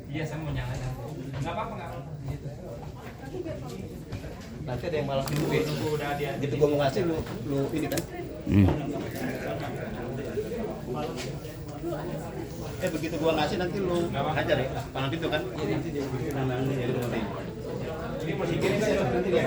Iya, saya mau nyalain. Enggak apa-apa, enggak apa-apa. Nanti ada yang malah nunggu Udah dia. gitu gua mau ngasih lu ini kan. Begitu gua ngasih nanti lu hajar ya. Palang pintu kan? Iya nanti dia Ini mau dikirim nanti dia.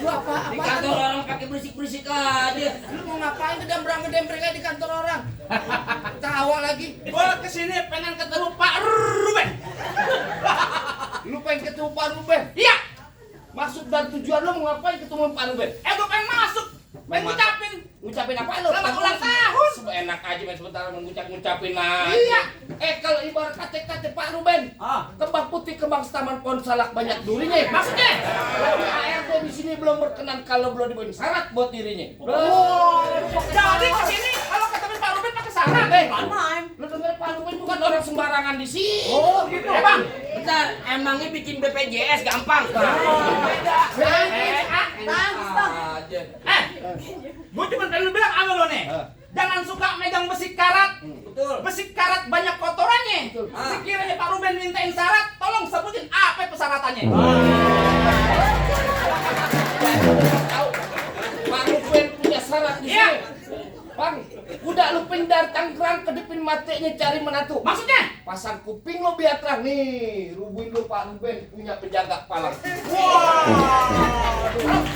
Lu apa? Di kantor orang pakai berisik-berisik aja. Lu mau ngapain ngedembreng aja di kantor orang? Tawa lagi. Gua kesini pengen ketemu Pak Ruben. Lu pengen ketemu Pak Ruben? Iya. Maksud dan tujuan lu mau ngapain ketemu Pak Ruben? Gua pengen masuk. Pengen ngucapin apa lu? Selamat ulang tahun. Enak aja main sebentar ngucapin aja. Iya. Kalau ibarat kata Pak Ruben, kembang putih, kembang taman pohon salak banyak durinya. Maksudnya? ART di sini belum berkenan kalau belum dibuat syarat buat dirinya. Jadi kesini kalau ketemu Pak Ruben pakai syarat deh. Lu denger Pak Ruben bukan orang sembarangan di sini. Oh gitu. Bang, bentar. Emangnya bikin BPJS gampang? Beda. Gue cuma pengen bilang sama lo nih, jangan suka megang besi karat. Betul. Besi karat banyak kotorannya. Sekiranya Pak Ruben mintain syarat, tolong sebutin apa persyaratannya. Pak Ruben punya syarat di sini. Bang, udah lu pindah Tangerang ke depan matenya cari menantu. Maksudnya? Pasang kuping lo biar terang nih. Rubuin lu Pak Ruben punya penjaga palang.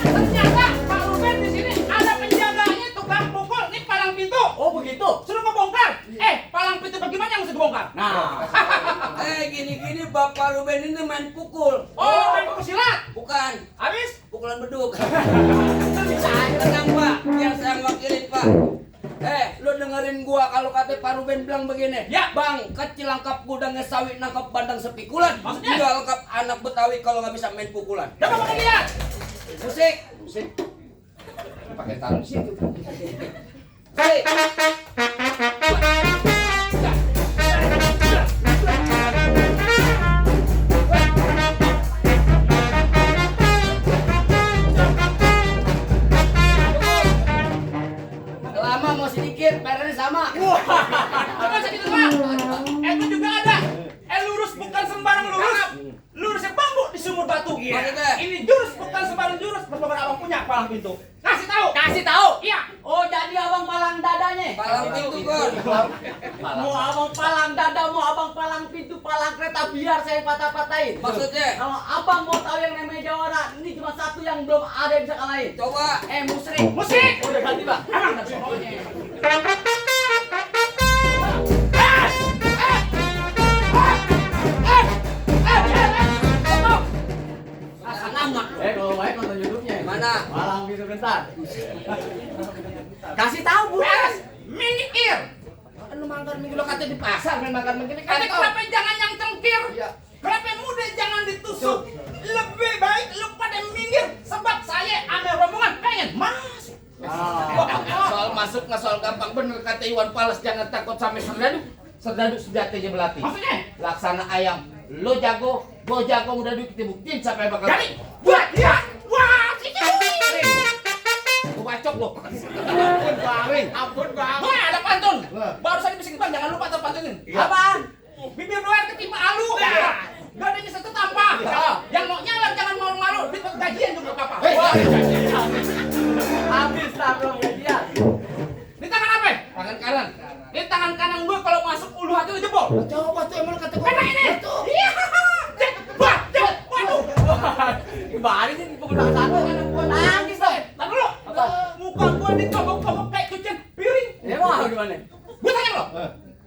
Ternyata Pak Ruben di sini ada penjaganya tukang pukul. Nih palang pintu. Oh begitu. Suruh ngebongkar. Palang pintu bagaimana yang mesti dibongkar? Nah. Gini Bapak Ruben ini main pukul. Oh, main pukul silat? Bukan. Habis? Pukulan beduk. Tenang Pak, biar saya wakilin Pak. Lu dengerin gua kalau kata Pak Ruben bilang begini. Ya. Bang, kecil lengkap gudangnya sawit nangkap bandang sepikulan. Maksudnya? Enggak lengkap anak Betawi kalau nggak bisa main pukulan. Coba pakai lihat. Musik. Pakai taruh di situ. Kali. Lama mau sedikit, bayarnya sama. Coba sedikit Pak. Itu juga ada. Lurus bukan sembarang lurus. Lurusnya bambu di sumur batu. Maksudnya? Ini jurus bukan sembarang jurus. Pertama abang punya palang pintu. Kasih tahu. Kasih tahu. Iya. Oh, jadi abang palang dadanya. Palang pintu kan. Mau abang palang dada, mau abang palang pintu, palang kereta biar saya patah-patahin. Maksudnya? Kalau abang mau tahu yang namanya Jawara, ini cuma satu yang belum ada yang bisa kalahin. Coba. Musrik. Musik. Udah ganti bang. Kalau baik nonton YouTube-nya. Mana? Palang pintu bentar. Kasih tahu Bu. Minggir. Lu makan minggu lo kata di pasar main makan begini kan. Tapi kenapa jangan yang cengkir? Iya. Kenapa muda jangan ditusuk? Lebih baik lu pada minggir sebab saya ada rombongan pengen masuk. Soal masuk nggak soal gampang bener kata Iwan Fals, jangan takut sampai serdadu sejatinya belati. Maksudnya? Laksana ayam, lo jago, gua jago, udah dulu kita buktiin siapa yang bakal. Jadi buat dia, wah sini. Gua bacok lo. Ampun bang. Wah ada pantun. Baru saja bisik bang, jangan lupa terpantunin. Apaan? Bibir doer ketimpa alu. pribadi sih penggunaan satu kan gua nangis dong. Tahan dulu. Apa? Muka gua digobok-gobok kayak cucian piring. Emang gimana? Gua tanya lo.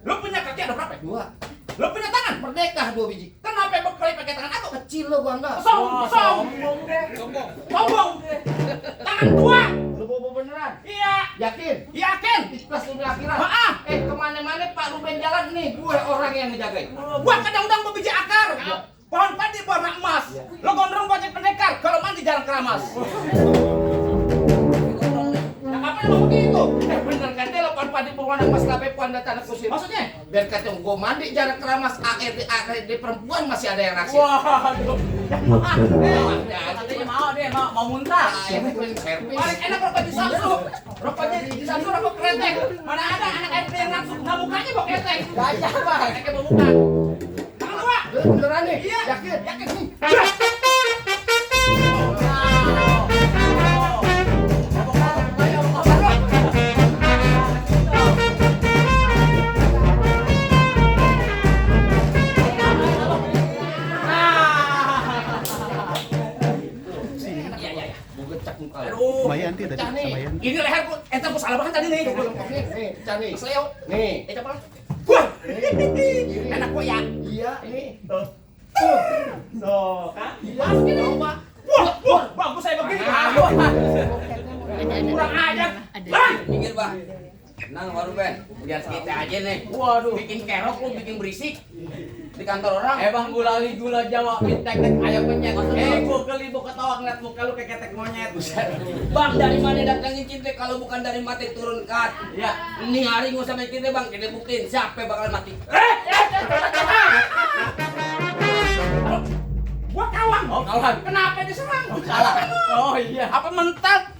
Lo punya kaki ada berapa? 2. Lo punya tangan? Merdeka 2 biji. Kenapa bekali pakai tangan aku? Kecil lo gua enggak. Sombong deh. Sombong. Tangan 2. Lu bobo beneran? Iya. Yakin? Yakin? Ikhlas dunia akhirat. Maaf. Kemana-mana Pak Ruben jalan nih, gue orang yang ngejagain. Gua kadang-kadang mau biji akar. Pohon padi warna emas. Lo gondrong gua jadi pendekar. Kalau mandi jarang keramas. Nah, apa yang mau begitu? Bener kan dia pohon padi berwarna emas tapi pohon tanah kusir. Maksudnya? Biar kata gue mandi jarang keramas, ARD perempuan masih ada yang naksir. Waduh. Katanya mau dia mau muntah. Paling enak rokok di Samsu. Rokoknya di Samsu rokok kretek. Mana ada anak SD yang nafsu. Nah mukanya kok kretek. Gajah bang. Kreteknya bau muka. Tangan dua. Beneran nih? Iya. Yakin? Yakin nih. Lumayan tadi sama Yanti. Ini leher gua, ente gua salah banget tadi nih. Nih, cari. Kesleo. Nih. Coba. Wah. Enak gua ya. Iya, ini. Tuh, kan? Iya, coba. Wah, bagus saya begini. Kurang ajar. Lah. Minggir bang. Tenang Pak Ruben, biar kita aja nih. Waduh. Bikin kerok lu, bikin berisik di kantor orang. Bang gula Jawa tek-tek ayam penyet. Gua geli gua ketawa ngeliat muka lu kayak ketek monyet. Bang, dari mana datangin cinta kalau bukan dari mati turun ke hati? Iya. Ini hari nggak usah mikir deh bang, kita buktiin siapa yang bakal mati. Gua kawan. Oh, kawan. Kenapa diserang? Salah. Oh iya. Apa mental?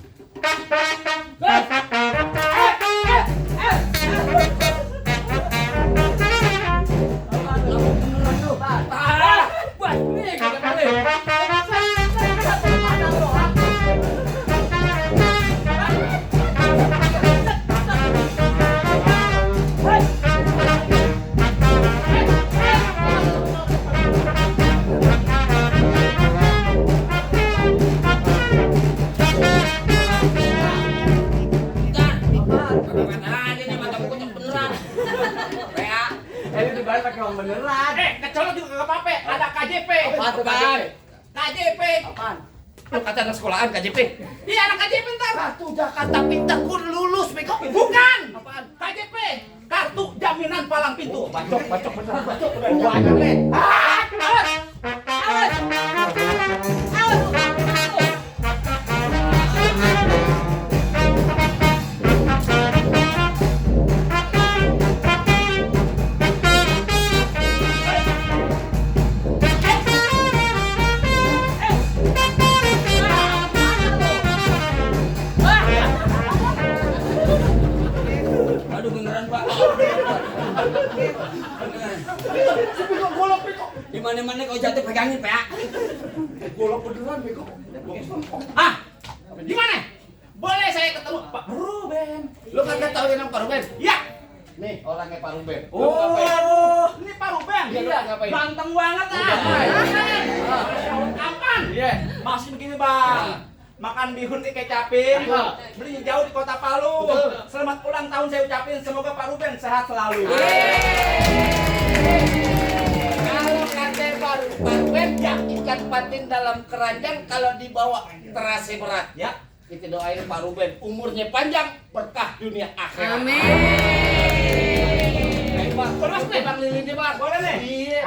Aja nih mata kucing beneran. PA. Ini dibalik pakai uang beneran. Kecolok juga gak apa-apa. Ada KJP. Apaan tuh, Bukan. KJP? KJP. Apaan? Lu kata anak sekolahan KJP. Iya anak KJP ntar. Kartu Jakarta Pintar gua lulus, bego. Bukan. Apaan? KJP. Kartu jaminan palang pintu. Bacok beneran. Bacok beneran. Gua aja nih. Awas. Aduh beneran pak. Di mana-mana kau jatuh pegangin PA. Golok beneran, bego. Ah. Gimana? Boleh saya ketemu Pak Ruben. Lu kagak tahu yang Pak Ruben? Iya. Nih, orangnya Pak Ruben. Lu Oh, ngapain? ini Pak Ruben. Iya, lu ngapain? Ganteng banget ah. Kapan? Iya. Masih begini bang. Makan bihun dikecapin. Beli jauh di kota Palu. Selamat ulang tahun saya ucapin. Semoga Pak Ruben sehat selalu. Kalau kata Pak Ruben, ya ikan patin dalam keranjang kalau dibawa terasa berat. Ya. Kita doain Pak Ruben umurnya panjang, berkah dunia akhirat. Amin. Baik, Pak. Terus nih Bang Lilin nih, Pak. Boleh nih? Iya.